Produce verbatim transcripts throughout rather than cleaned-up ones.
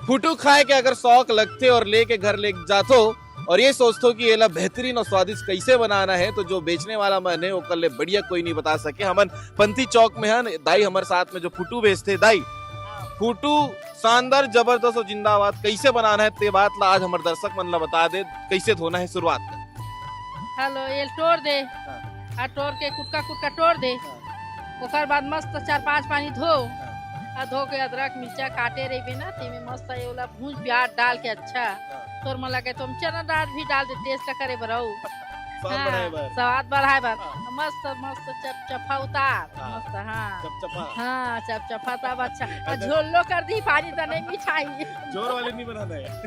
फुटू खाए के अगर शौक लगथे और लेके घर ले जाथो और ये सोचथो कि एला बेहतरीन और स्वादिष्ट कैसे बनाना है, तो जो बेचने वाला मन है, ओकर ले बढ़िया कोई नहीं बता सके। हमन पंथी चौक में हन, दाई हमर साथ में जो फुटू बेचथे, दाई, फुटू शानदार, जबरदस्त और जिंदाबाद, कैसे बनाना है, ते बात ला आज हमर दर्शक मन ला बता दे, कैसे धोना है शुरुआत कर। हेलो, ये टोर दे। हाँ। आ टोर के कुटका कुटका टोर दे। हाँ। ओकर बाद मस्त चार पांच पानी धो। हाँ। आ धो के अदरक मिर्चा काटे रहिबे ना, तेमे मस्त ये वाला भूंज प्याज डाल के अच्छा। हाँ। तोर मन लगे तो हम चना दाल भी डाल दे, टेस्ट करे बर अउ। स्वाद हाँ, बढ़ाए बर। स्वाद बढ़ाए बर। हाँ। मस्त मस्त चपचपा उतार। हाँ। मस्त, हाँ। चपचपा। हाँ, चपचपा तब अच्छा। आ अच्छा। झोलो कर दी, पानी तो नहीं मिठाई। जोर वाले नहीं बनाना है।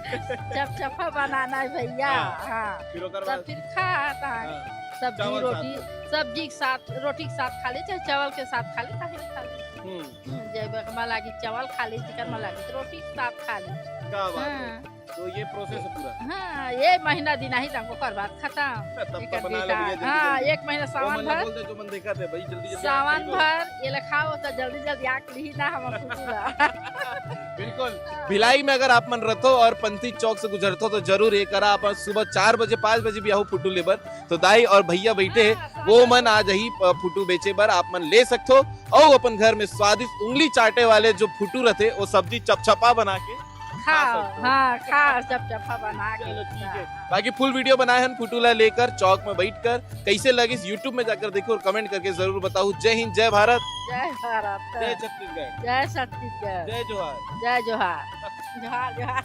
चपचपा बनाना है भैया। हाँ। हाँ। फिर ओकर तब बाद? फिर खा, हाँ। हाँ। सब्जी, चावल साथ रोटी, में। सब्जी के साथ, रोटी के साथ खा ले, चाहे चावल के साथ खा ले, काहे खा ले। हम्म। हम्म, जब मन लागी चावल खा ले, चिकन मन लागी तो रोटी के साथ खा ले। क्या बात है। हाँ। तो ये प्रोसेस है पूरा। हाँ, ये महीना दिन ही तक ओकर बाद खत्म। तब तो एकर बना ले बेटा, भैया, जल्दी, हाँ, जल्दी। एक महीना वो सावन मन ला भर। बोल दे, जो मन देखा थे भाई, जल्दी, जल्दी सावन खरीदो। भर ये ला खाओ तो जल्दी, जल्दी आके ली ना हम पूरा। बिल्कुल। भिलाई में अगर आप मन रथो और पंथी चौक से गुजरथो तो जरूर ये करा, आप सुबह चार बजे, पाँच बजे भी आओ फुटू लेबर, तो दाई और भैया बैठे हैं, हाँ, वो मन आ जाही, अ, फुटू बेचे बर, आप मन ले सकथो। और अपन घर में स्वादिष्ट उंगली चाटे वाले जो फुटू रहते, वो सब्जी चपचपा बना के खा खाओ, सकते हो। हाँ, खाओ, चपचपा बना के। चलो, ठीक है। बाकी फुल वीडियो बनाए हैं फुटू ला लेकर, चौक में बैठकर। कैसे लगिस, YouTube में जाकर देखो और कमेंट करके जरूर बताओ। जय हिंद, जय भारत। जय भारत। जय छत्तीसगढ़। जय छत्तीसगढ़। जय जोहार। जय जोहार। जोहार, जोहार।